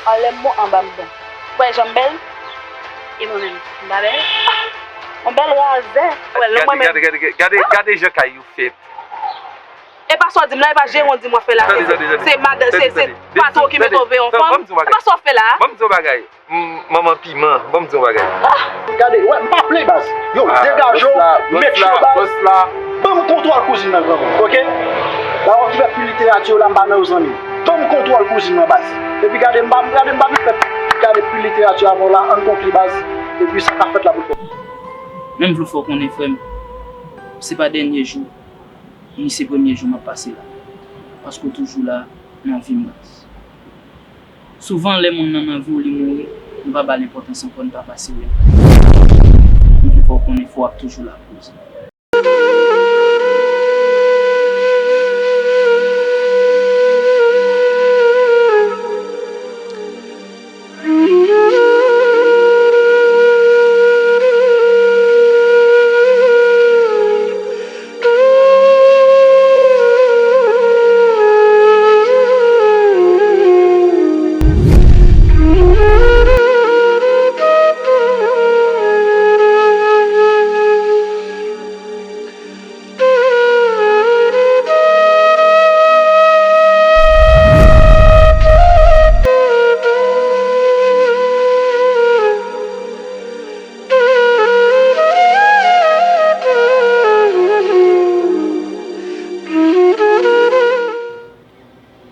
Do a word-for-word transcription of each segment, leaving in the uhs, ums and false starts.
Anlè m bon, anba m bon. Ou wè jan m bèl? E mwen menm, m pa bèl? Yon bèl razè. Ou wè, lè mwen menm. Gade, gade, gade, gade, gade jan kay yo fèt. E pa sa w di m la, e pa jeran w di m w ap fè la. Se madan, se, se patwon ki mete w veye yon fanm. E pa sa w fè la. Ban m di w bagay. M, manman piman, ban m di w bagay. Gade, wè, m pa play baz. Yo, degaje w, met yo baz. Ban m kontwòl kouzin nan granmoun, oke? La w ap fè pi literati yo la, m pa nan yo zanmi. Ban m kontwòl kouzin nan baz. Epi gade, m pa, gade, m pa vin fè gade pi literati avè w la, ann konkli baz. Epi sa k ap fèt la pou l fèt. Men m vle fè w konnen, frè m, se pa dènye jou, ni se premye jou m ap pase la. Paske w toujou la nan vi m, baz. Souvan, lè moun nan nan vi w, li mouri, nou pa ba l enpòtans ankò, n pa pase wè l. M vle fè w konnen, fò w ap toujou la pou li.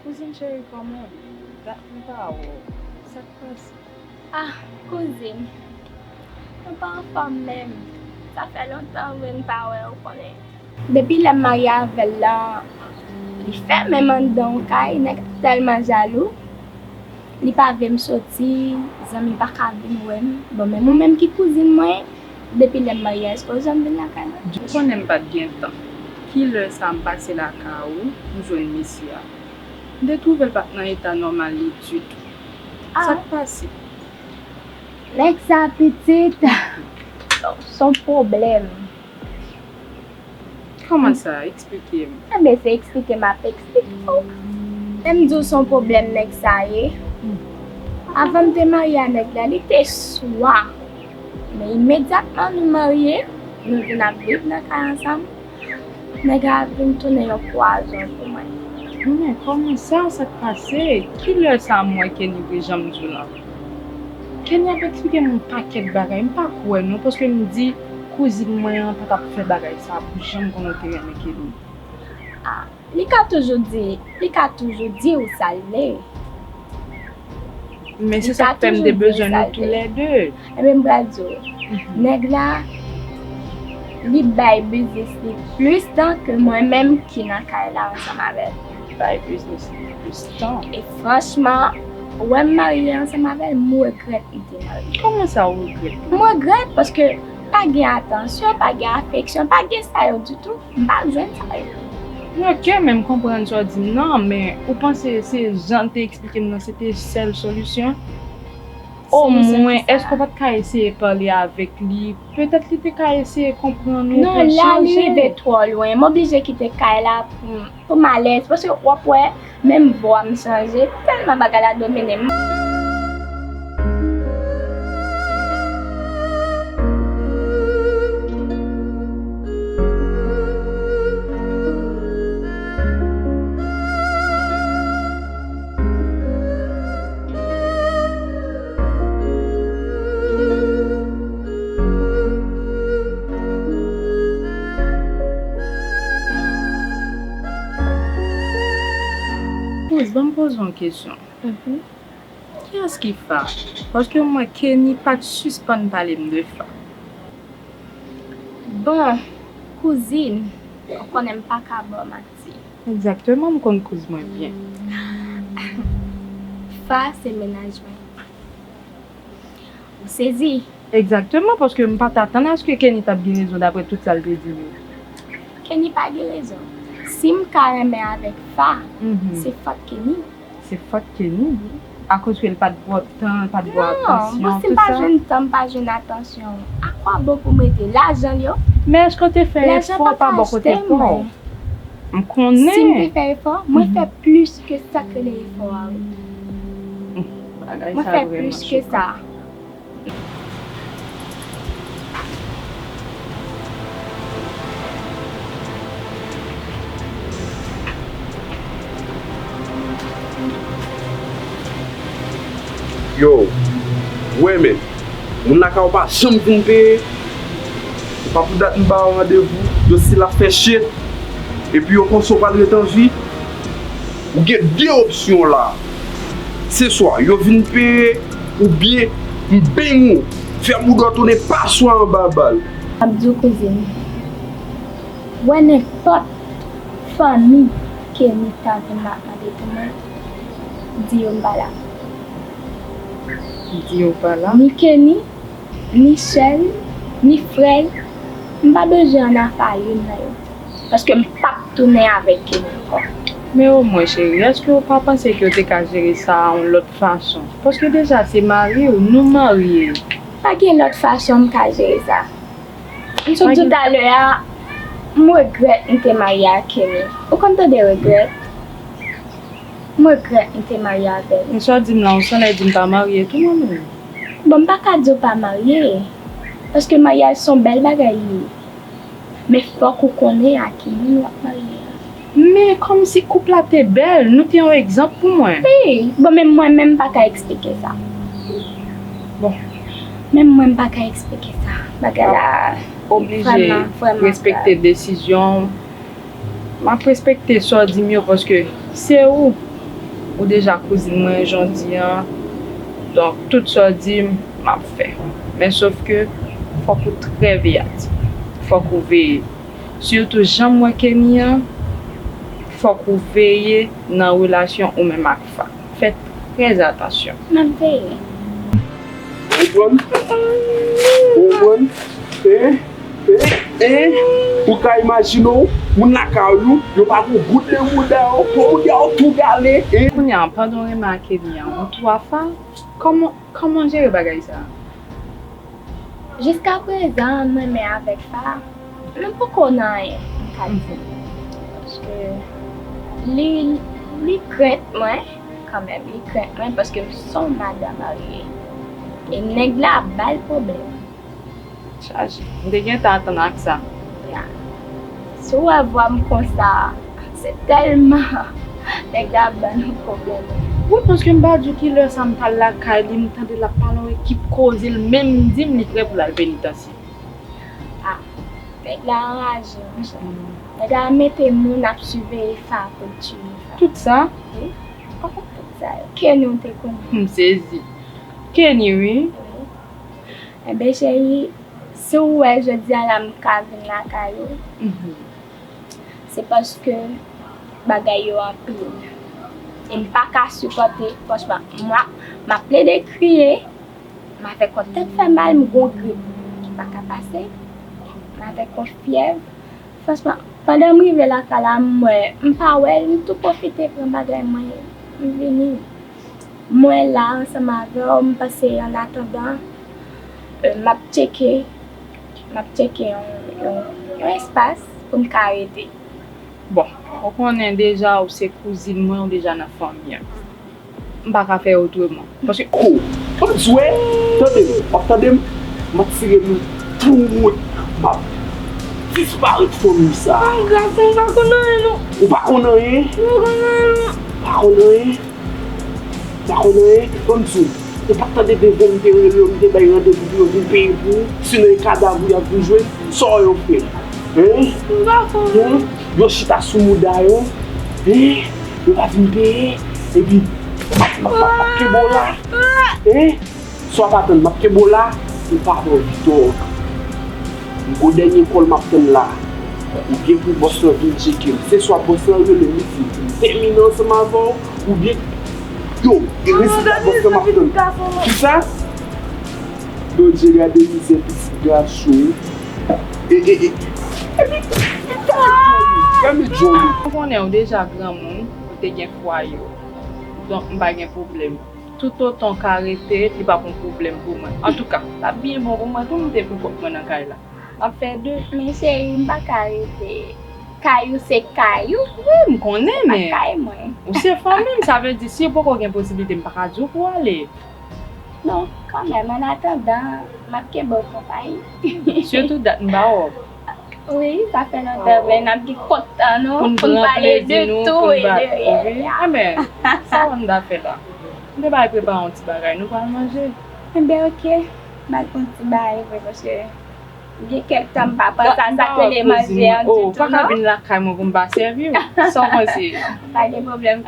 Kouzin cheri, kòman w? Dat m pa wè w. Sa k pase? Ah, kouzin, mwen pa anfòm menm. Sa fè lontan vre m pa wè w, konnen. Depi lè m marye avè l lan, li fèmen m anndan yon kay, nèg la tèlman jalou, li pa vle m soti, zanmi pa ka vin wè m. Bon, men mwen menm ki kouzin mwen, depi lè m marye, èske w janm vin lakay mwen? Ou konnen m pa t gen tan. Kilè sa m pase lakay ou, m jwenn mesye a. M te twouve l pa t nan eta nòmal li ditou. Ah. Sa k pase? Nèg sa pitit, s on pwoblèm. Kòman sa? Eksplike m. Enben, se eksplike m ap eksplike w. Lè m di w s on pwoblèm nèg sa ye, avan m te marye a nèg la, li te swa. Men imedyatman nou marye, nou vin ap viv nan kay ansanm, nèg la vin tounen yon pwazon pou mwen. Men kòman sa, sa k pase? Kilè sa m wè Kenny vre jan m di w lan? Kenny ap eksplike m yon pakèt bagay, m pa kwè non, paske m di kouzin mwen an pa t ap fè bagay sa pou jan m konnen w te renmen Kenny. Ah, li ka toujou di, li ka toujou di w sa l vle. Men se sa k fè m te bezwen nou toulède. Enben, m pral di w, nèg la, li bay biznis li plis tan ke mwen menm ki nan kay la ansanm avè l. Bay biznis li plis tan. E franchman, wè m marye ansanm avè l, m regrèt m te marye. Kòman sa w regrèt? M regrèt paske pa gen atansyon, pa gen afeksyon, pa gen sa yo ditou. M pa jwenn sa yo. Ok, men m konprann sa w di m nan, men ou panse se jan l te eksplike m nan se te sèl solisyon? Omwen, èske w pa t ka eseye pale avèk li? Petèt li te ka eseye konprann ou, petèt chanje. Non, la li rive twò lwen. M oblije kite kay la pou, pou m alèz, paske w ap wè, menm vwa m chanje, tèlman bagay la domine m. Kouz, ban m poze w yon kesyon. Mhm. Kiyès ki Fa? Paske mwen, Kenny pa t sispann pale m de Fa. Bon, kouzin, ou konnen m pa ka ba w manti. Egzakteman, m konn kouz mwen byen. Fa se mennaj mwen. Ou sezi? Egzakteman, paske m pa t atann aske Kenny t ap gen rezon daprè tout sa l te di m yo. Kenny pa gen rezon. Si m ka renmen avèk Fa, mhm, se fòt Kenny. Se fòt Kenny. Akoz ke l pa t ba w tan, l pa t ba w atansyon, tout sa. Non, bon, si m pa jwenn tan, m pa jwenn atansyon. A kwa bon pou m rete? Lajan l yo? Men èske w te fè efò pa bò kote pa w? M konnen. Si m te fè efò, mwen fè plis ke sa k rele efò a, wi. Mwen fè plis ke sa. Yo, wè men, moun lakay ou pa janm vin peye. Pa pou dat m ba yo randevou, yo still ap fè shit. Epi yo panse w pral ret an vi. Ou gen de opsyon la. Se swa yo vin peye oubyen m beng ou, fè bouda w tounen pa swa anba bal. M ap di w kouzin, wè nenpòt fanmi Kenny ta vin ap mande pou mwen, di yo m pa la. Di yo pa la. Ni Kenny, ni sè l, ni frè l, m pa bezwen ann afè a youn nan yo. Paske m p ap tounen avèk Kenny ankò. Men omwen cheri, èske w pa panse ke w te ka jere sa a yon lòt fason? Paske deja se mari w, nou marye. Pa gen lòt fason m ka jere sa. M sot di w talè a, m regrèt m te marye ak Kenny. Ou konn tande regrèt? M regrèt m te marye avè l. Men sa w di m la, ou sanlè di m pa marye tou mwen menm. Bon, m pa ka di w pa marye. Paske maryaj se yon bèl bagay li ye. Men fòk ou konnen a ki moun w ap marye a. Men kòmsi koup la te bèl, nou te yon egzanp pou mwen. Wi, bon, men mwen menm m pa ka eksplike sa. Bon. Menm mwen m pa ka eksplike sa. Bagay la Oblije respekte desizyon w. M ap respekte sa w di m yo paske se ou. Ou deja kouzin mwen jan w di an. Donk, tout sa w di m, m ap fè. Men sof ke fòk ou trè veyatif. Fòk ou veye. Sitou jan m wè Kenny an, fòk ou veye nan relasyon ou menm ak Fa. Fè trè atansyon. M ap veye. Ou konprann? Ou konprann? E, e, e, ou ka imajine w, moun lakay ou, yo pa gon goud nan bouda w, pou bouda w tou gale, e. Kounye a, pandan w renmen ak Kenny an, ou tou a Fa, kòman, kòman w jere bagay sa a? Jiskaprezan, m renmen avèk Fa, men poko nan anyen, m ka di. Paske li, li krent mwen, kanmenm, li krent mwen, paske m se yon madanm marye. E nèg la ap ba l pwoblèm. Chaje. M te gentan atann ak sa. Ya. Si w wè vwa m konsa, se tèlman nèg la ap ban nou pwoblèm. Wi, paske m pa di w kilè sa m t al lakay li, m tande l ap pale yon ekip koze, l menm di m li prè pou l al penitansye. Ah, nèg la anraje, monchè. Nèg la mete moun ap siveye Fa pou l tiye Fa. Tout sa? Wi. Tout sa yo. Kenny ou te konnen. M sezi. Kenny, wi. Wi. Enben, cheri, si w wè jodi a la m ka vin lakay ou, se paske bagay yo anpil. E m pa ka sipòte, franchman. Mwen, m ap plede kriye, m avèk yon tèt fè mal, m gon grip ki pa ka pase, m avèk yon fyèv. Franchman, pandan m rive lakay la, m wè, m pa wè l, m tou pwofite pran bagay mwen, m vini. Mwen la ansanm avè w, m panse annatandan, e, m ap tcheke, m ap tcheke yon, yon, yon espas pou m ka rete. Bon, ou konnen deja ou se kouzin mwen, ou deja nan fanmi an. M pa ka fè otreman. Paske. Ko, fò m di w, tande m, w ap tande m, m ap tire m tout, m ap disparèt fanmi sa. An gason, m pa konn anyen non. Ou pa konn anyen? M pa konn anyen non. Pa konn anyen? Pa konn anyen? Fò m di w, ou pa t tande devan m te rele yo, m te bay randevou pou yo vin peye pou ou? Si nan e kadav ou y ap vin jwenn, sa w yo fè? Hen? M pa konn. Hen? Yo chita sou mouda yo. Hen? Yo pa vin peye. Epi, m ap, m ap, m ap, m ap kenbe w la. Hen? Sa w ap atann, m ap kenbe w la, ou pa anvi dòmi. M gon dènye kòl m ap tann la. Ou gen pou bòs lan vin tcheke m. Se swa bòs lan rele m, li di m pou m tèmine ansanm avè w, oubyen, yo, e rezilta bòs lan m ap tann. Kisa? Bondye gade mizè pitit gason. E, e, e. Epi, gade djòl li. Gade djòl li. M konnen ou deja granmoun, ou te gen fwaye w. Donk, m pa gen pwoblèm. Toutotan w ka rete, li p ap yon pwoblèm pou mwen. Antouka, l ap byen bon pou mwen tou m te pou kòk mwen nan kay la. M ap fè de. Men cheri, m pa ka rete. Kay ou se kay ou. Wi, m konnen, men kay mwen. Ou se fanmi m, sa vle di si poko gen posiblite m pa ka di w pou w ale. Non, kanmenm, an atandan, m ap kenbe w konpayi. Sitou dat m ba w. Wi, sa fè lontan, men n ap gen kontan nou pou n pale de tou e de ryen. Enben, sa w ap fè la? M te bay prepare yon ti bagay, nou pral manje. Enben, oke, bay yon ti bagay vre, paske gen kèk tan m pa pran sa, sa k rele manje an ditou, non. Ou pa ka vin lakay mwen pou m pa sèvi w. Sa w panse? Pa gen pwoblèm.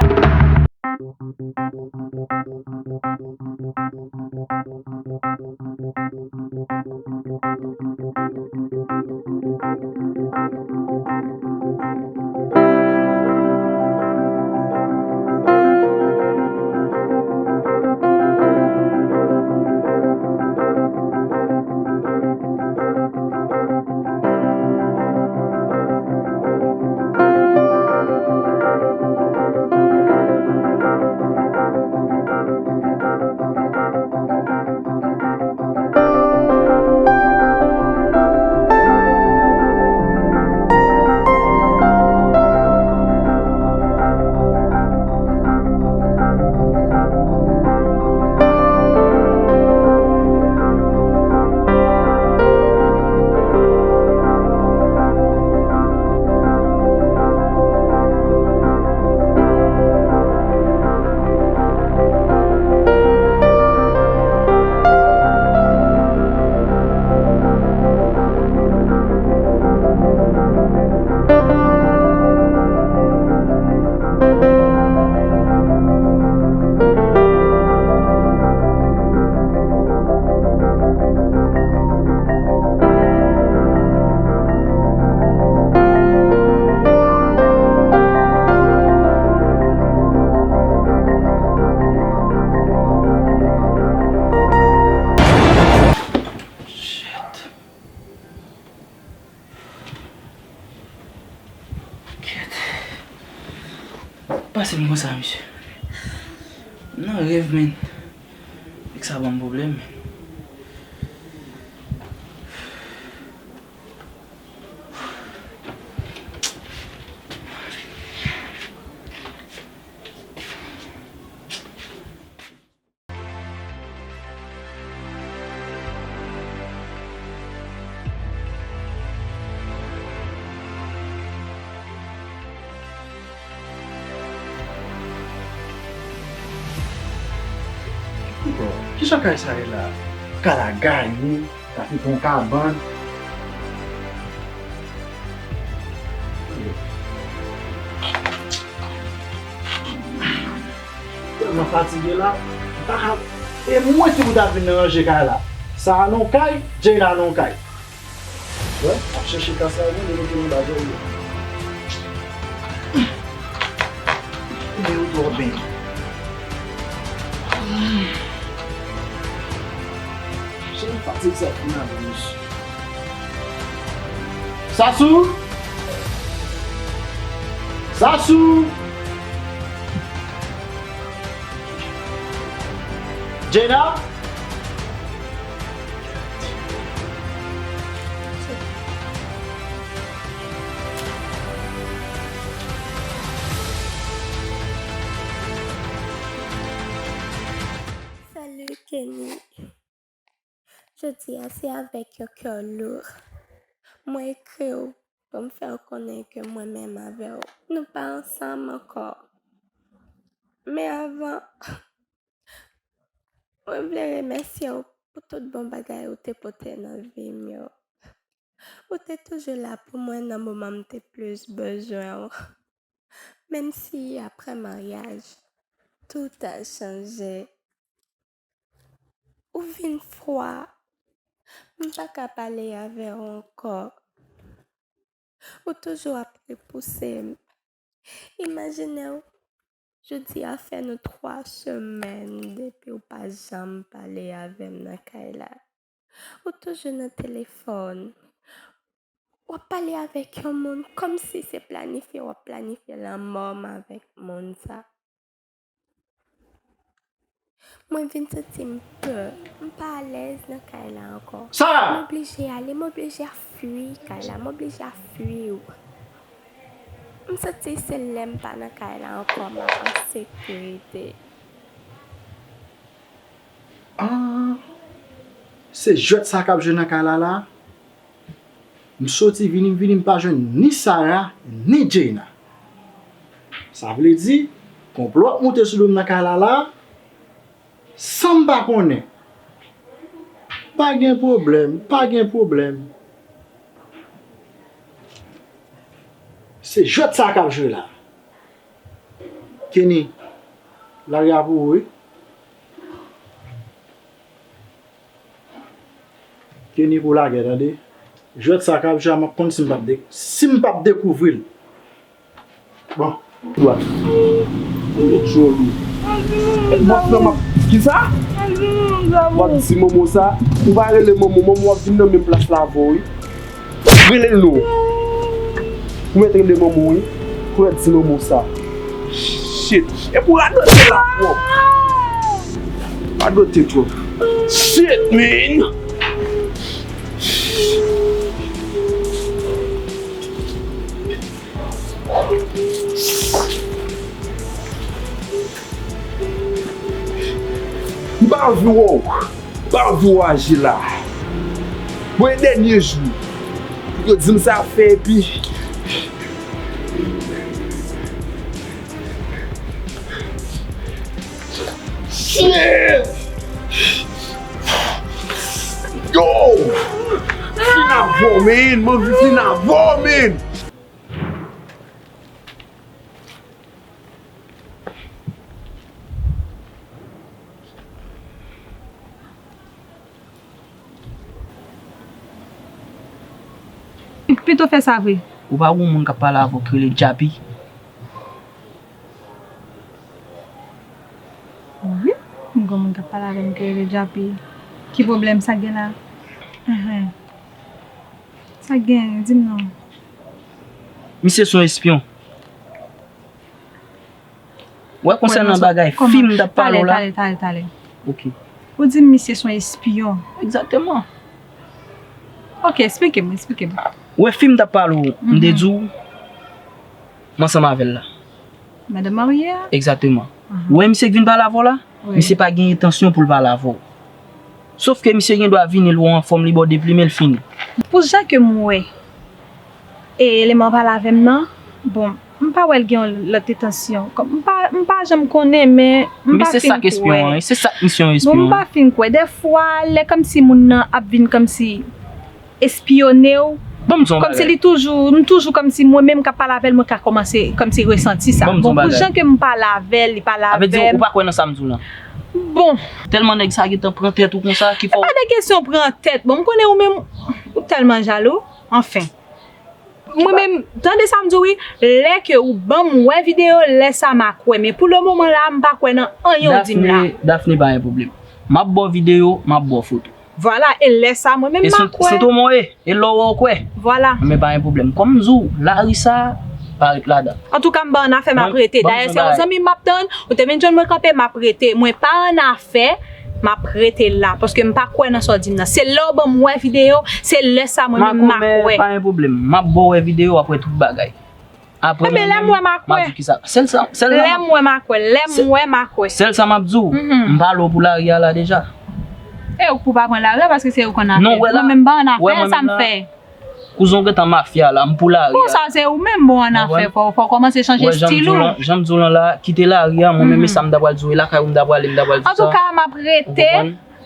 Kèt. Pase m konsa, mesye. M nan rèv, men. Nèg sa ban m pwoblèm, men. Bon, kijan kay sa ye la? Kay la gaye, sa se yon kabann. Tèlman fatige la, m pa ka. E mwen ki pou ta vin ranje kay la. Sa a non kay, Jayla non kay. Wè, ap chèche kasa yo, li mete nan bagay yo. Men yo twò benyen. Jan fatig sa fin avè misye. Sasou! Sasou! Jayla? Salut Kenny. Jodi a se avèk yon kè lou mwen ekri w pou m fè w konnen ke mwen menm avè w, nou pa ansanm ankò. Men avan, mwen vle remèsye w pou tout bon bagay ou te pote nan vi m yo. Ou te toujou la pou mwen nan moman m te plis bezwen w. Menm si apre maryaj, tout a chanje. Ou vin fwa. M pa ka pale avè w ankò. Ou toujou ap repouse m. Imajine w, jodi a fè nou twa semèn depi w pa janm pale avè m nan kay la. Ou toujou nan telefòn. W ap pale avèk yon moun kòmsi se planifye w ap planifye lanmò m avèk moun sa. Mwen vin santi m pè. M pa alèz nan kay la ankò. Sara! M oblije ale, m oblije ap fui kay la, m oblije ap fui w. M santi se lè m pa nan kay la ankò m ap an sekirite. Ah, se jwèt sa k ap jwe nan kay la la? M soti vini, m vini, m pa jwenn ni Sarah, ni Jayna. Sa vle di, konplo ap moute sou do m nan kay la la, san m pa konnen. Pa gen pwoblèm, pa gen pwoblèm. Se jwèt sa k ap jwe la. Kenny, lari a pou ou, wi. Kenny pou lagè, tande. Jwèt sa k ap jwe a, m ap konn si m p ap de-, si m p ap dekouvri l. Bon. Dwat. Ou djòl ou. Mòf nan m ap. Kisa? W ap di manman w sa? Ou pa rele manman w, manman w ap vin nan menm plas la avè w, wi. Rele l non. Ou mèt rele manman w, wi. Ou mèt di manman w sa. Shit. Epi w radote la twòp. Radote twòp. Shit, man. M pa anvi wè w. M pa anvi wè w aji la. Bon, e dènye jou. Yo di m sa fè epi. Shit! Yo! Fin avè w, man! M anvi fin avè w, man! Pito fè sa vre. Ou pa wè yon moun k ap pale avè w ki rele Djapi? Wi, m gen yon moun k ap pale avè m ki rele Djapi. Ki pwoblèm sa gen la? Enhen. Sa gen, di m non. Misye se yon espyon. Wè, konsènan bagay fim m t ap pale w la. Talè, talè, talè, talè. Ok. Ou di m misye se yon espyon. Egzakteman. Ok, esplike m, esplike m. Wè, fim m t ap pale w, m te di w, m ansanm avè l la. Madanm marye a? Egzakteman. Wè, misye k vin pale avè w la? Wi. Misye pa gen entansyon pou l pale avè w. Sòf ke misye gen dwa vini, l wè w anfòm, li ba w deplimen l, fini. Pou jan ke m wè e eleman pale avè m nan, bon, m pa wè l gen yon lòt entansyon. Kòm, m pa, m pa janm konnen, men m pa fin kwè. Men se sa k espyon an, se sa k misyon espyon an. Bon, m pa fin kwè. Dèfwa, lè kòmsi moun nan ap vin kòmsi espyone w. Ban m di w yon bagay. Kòmsi li toujou, m toujou kòmsi mwen menm k ap pale avè l, mwen ka kòmanse kòmsi resanti sa. Ban m di w yon bagay. Bon, pou jan ke m pale avè l, li pale avè m. Sa vle di ou pa kwè nan sa m di w lan? Bon. Tèlman nèg sa gentan pran tèt ou konsa ki fè w. E pa de kesyon pran tèt. Bon, m konnen ou menm, ou tèlman jalou. Anfen. Mwen menm, tande sa m di w wi, lè ke ou ban m wè videyo, lè sa m a kwè. Men pou le moman la, m pa kwè nan anyen w di m la. Daphné, Daphné, pa gen pwoblèm. M ap ba w videyo, m ap ba w foto. Vwala, e lè sa, mwen menm m a kwè. E sou, sou tou mwen ye, e lè w wè w kwè. Vwala. Men pa gen pwoblèm. Kòm m di w, lari sa a, pa ret ladan. Antouka, m pa annafè, m ap rete. Dayè, se yon zanmi m ap tann, ou te vin jwenn mwen kanpe, m ap rete. Mwen pa annafè, m ap rete la. Paske m pa kwè nan sa w di m nan. Se lè w ban m wè videyo, se lè sa, mwen menm, m a kwè. Pa gen pwoblèm. M ap ba w wè videyo, w ap wè tout bagay. Apre mwen menm, m a di w kisa. Sèl sa, sèl sa. Lè m wè, m a kwè. Lè m wè, m a kwè. Sèl sa m ap di w, m pale w pou lari a la deja. E ou k pou pa pran lari a, paske se ou k annafè. Non, wè la, mwen menm m pa annafè, sa m fè. Kouzen w gentan mafya la, m pou lari a. Pou sa, se ou menm bon annafè, fò, fò w kòmanse chanje estil ou. Jan m di w lan la, kite lari a, mwen menm e sa m ta pral di w, e lakay ou m ta prale, m ta pral di w sa. Antouka, m ap rete.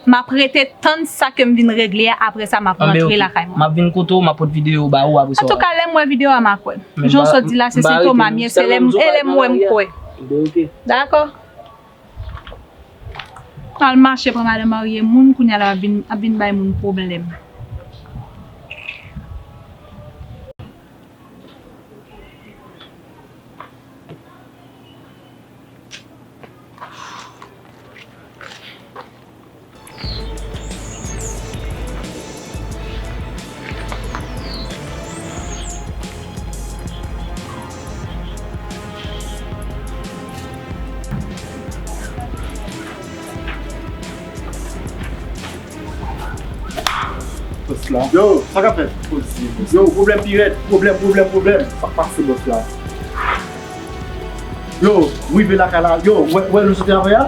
M ap rete tann sa ke m vin regle a, apre sa m ap rantre lakay mwen. M ap vin kote w, m ap pot videyo ba ou, apre sa w a. Antouka, lè m wè videyo a, m a kwè. Jan w sot di la, se sentoma m ye, se lè m, e lè m wè m kwè. Dakò? Al mache pran madanm marye moun, kounye a la ap vin, ap vin bay moun pwoblèm. Bòs la. Yo, sa k ap fèt? Yo, pwoblèm pi rèd. Pwoblèm, pwoblèm, pwoblèm. Sa k pase, bòs la? Yo, m rive lakay la. Yo, wè, wè nou soti avè a?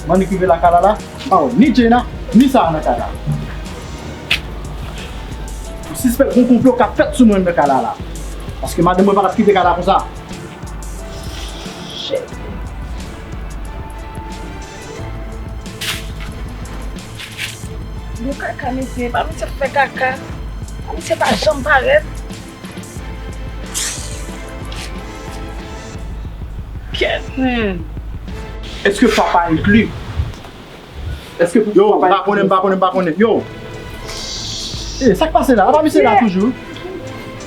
M annik rive lakay la la. M pa wè ni Djena, ni Sara nan kay la. M sispèk gon konplo k ap fèt sou mwen nan kay la la. Paske madanm mwen pa t ap kite kay la konsa. Shit. Bon kaka mesye, pa misye fè kaka. Pa misye pa janm parèt. Kèt, men. Èske papa enkli? Èske pou Yo, papa m pa konnen, m pa konnen, m pa konnen. Yo. Eh, sa k pase la? Apa misye la toujou?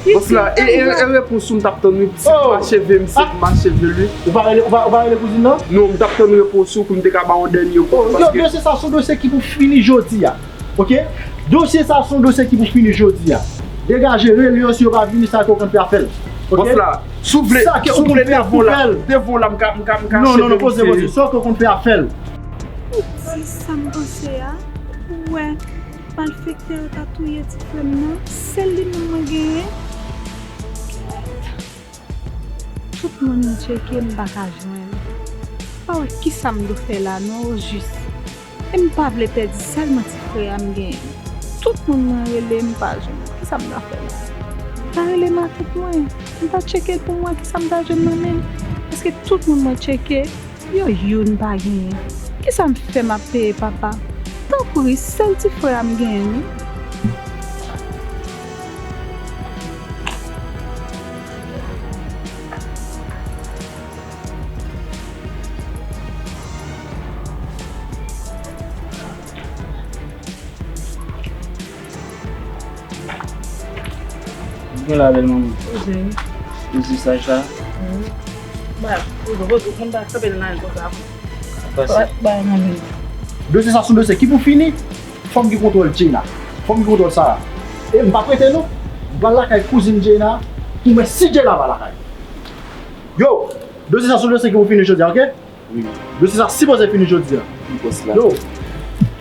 Bòs la, e, e, e repons ou m t ap tann wi, si m mache vle, m se pou mache vle wi. Ou pa rele, ou pa, ou pa rele kouzin nan? Non, m t ap tann repons ou pou m te ka ba yon dènye kou, paske dosye sa se yon dosye ki pou fini jodi a. Oke? Dosye sa se yon dosye ki pou fini jodi a. Degaje, rele yo si yo pa vini, sa ke w konn fè a fè l. Oke? Bòs la, si w vle, si w vle devan la, devan la, m ka, m ka, m ka Non, non, non, poze, poze. Sa ke w konn fè a fè l. Ou konn sa m panse a? Ou wè, malfektè yo ta touye ti frè m nan, sèl li menm mwen genyen. Tout moun m tcheke, m pa ka jwenn. M pa wè kisa m dwe fè la non, ojis. E m pa vle pèdi sèlman ti frè a m genyen. Tout moun mwen rele, m pa jwenn. Kisa m ta fè la? M ta rele matant mwen. M ta tcheke l pou m wè kisa m ta jwenn nan men l. Paske tout moun mwen tcheke, yo youn pa genyen. Kisa m fè m ap peye papa? Tanpri, sèl ti frè a m genyen wi. Gen la bèl manman. Poze. Poze saj la. Wi. Ba, poze, poze, moun pa kanpe nan lari konsa. Pase. Ba, ba, manman. Dosye sa se yon dosye ki pou fini. Fò m gen kontwòl Djena. Fò m gen kontwòl Sara. E m p ap rete non. M pral lakay kouzin Djena pou m wè si Djena pa lakay. Yo, dosye sa se yon dosye ki pou fini jodi a, oke? Wi. Dosye sa sipoze fini jodi a. Wi, bòs la. Yo,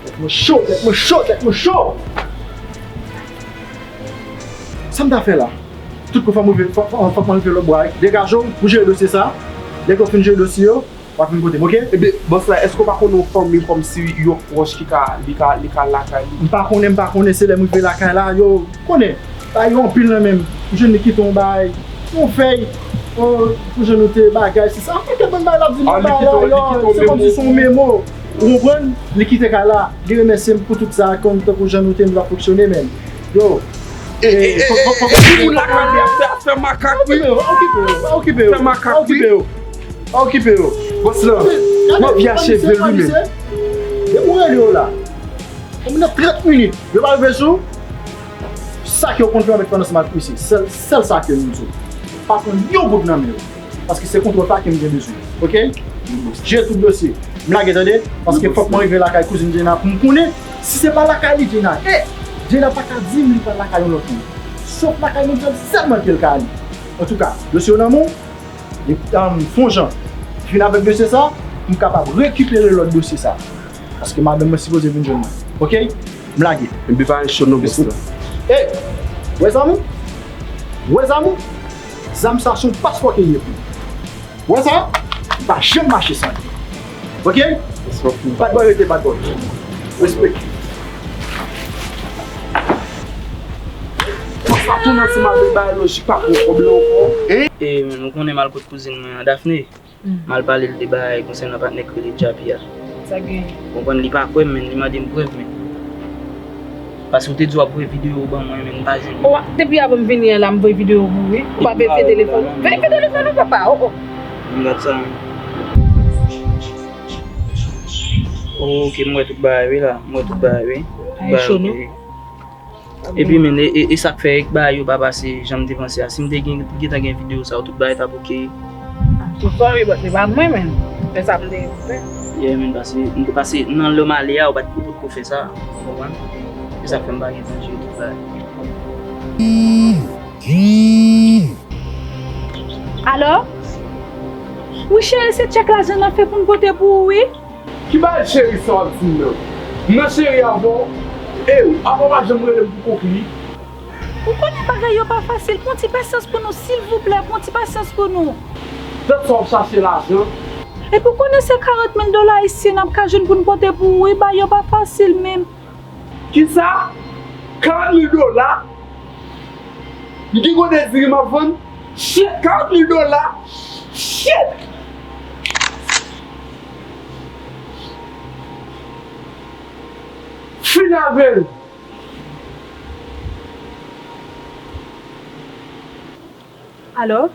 tèt mwen cho, tèt mwen cho, tèt mwen cho. Sa m ta fè la? Tout kou fò m rive, fò, fò, fòk mwen rive lòt bò a. Degaje w pou jere dosye sa. Lè ke w fin jere dosye yo, w a vin kote m, oke? Ebyen, bòs la, èske w pa konnen yon fanmi kòmsi yon pwòch ki ka, li ka, li ka lakay li? M pa konnen, m pa konnen, se lè m rive lakay la, yo, konnen, bagay yo anpil nan men m. M jwenn li kite yon bagay, yon fèy, o, pou jan nou te bagay, se sa. Yon pakèt bann bagay l ap di m nan bagay la, yo, se kòmsi se yon memo. Ou konprann? Li kite kay la, li remèsye m pou tout sa, kòm tankou jan nou te m ap fonksyone, men, yo, e, e, e, fòk, fòk, fòk, e, e, timoun lakay li ap fè, ap fè makak, wi. Pa okipe yo, pa okipe yo, pa okipe yo, pa okipe yo. Pa okipe yo. Bòs la, m anvi achevel wi menm. Depi w rele yo la, ou nan trant minit, yo pa rive sou ou. Sa ke w konn fè avèk Fanasma Christie, sèl, sèl sa ke m di w. Pa pran yon goud nan men yo. Paske se kontwòl sa ke m gen bezwen. Oke? Jere tout dosye. M lage tande, paske fòk mwen rive lakay kouzin Djena pou m konnen si se pa lakay li Djena ye. Djena pa ka di m li pral lakay yon lòt moun. Sòf lakay mwen sèlman ke l ka ale. Antouka, dosye yo nan men w. Epi, um, fè yon jan, vin avèk dosye sa, pou m kapab rekipere lòt dosye sa. Paske madanm mwen sipoze vin jwenn mwen. Oke? M lage. Enben pa cho non, bòs la. Ey! Wè zam ou? Wè zam ou? Zam sa se yon paspò ke l ye pou ou. Wè sa? M pa janm mache san li. Oke? Bad boy rete bad boy. Respè. Fòk sa tounen ansanm avèk bagay lojik, pa pran pwoblèm ankò. E, men, ou konnen m al kot kouzin mwen an, Daphné. M al pale l de bagay konsènan patnè k rele Djapi a. Sa k genyen? Ou konprann, li pa kwè m, men li mande m prèv, men. Paske ou te di w ap voye videyo ou ban mwen, men m pa jwenn li. O, depi avan m vini an la, m voye videyo pou ou, wi. Ou pa verifye telefòn ou? Verifye telefòn ou, papa, o, o. M gad sa, men. Oke, m wè tout bagay, wi, la. M wè tout bagay, wi. Tout bagay, oke. Epi, men, e, e, e sa k fè bagay yo pa pase jan m te panse a. Si m te gen, gentan gen videyo sa yo, tout bagay t ap oke. I'm so sorry, but se pa mwen, men. Se sa m te fè. Yeah, men, paske, m te pase nan lè m ale a, ou pa t, ou potko fè sa. Ou konprann? Se sa k fè m pa gentan jere tout bagay. Alo? Wi, cheri, se tchèk lajan n ap fè pou n pote pou ou, wi. Ki bagay cheri sa w ap di m nan? M nan cheri avè w? E, apa w pa janm rele m pou konkli? Ou konnen bagay yo pa fasil. Pran ti pasyans pou nou, silvouplè, pran ti pasyans pou nou. Tank sa w ap chache lajan. Epi w konnen se karant mil dola ayisyen n ap ka jwenn pou n pote pou ou, wi, bay yo pa fasil menm. Kisa? Karant mil dola? M gen gode diri m ap vann? Shit, karant mil dola? Shit! Fin avè l. Alo?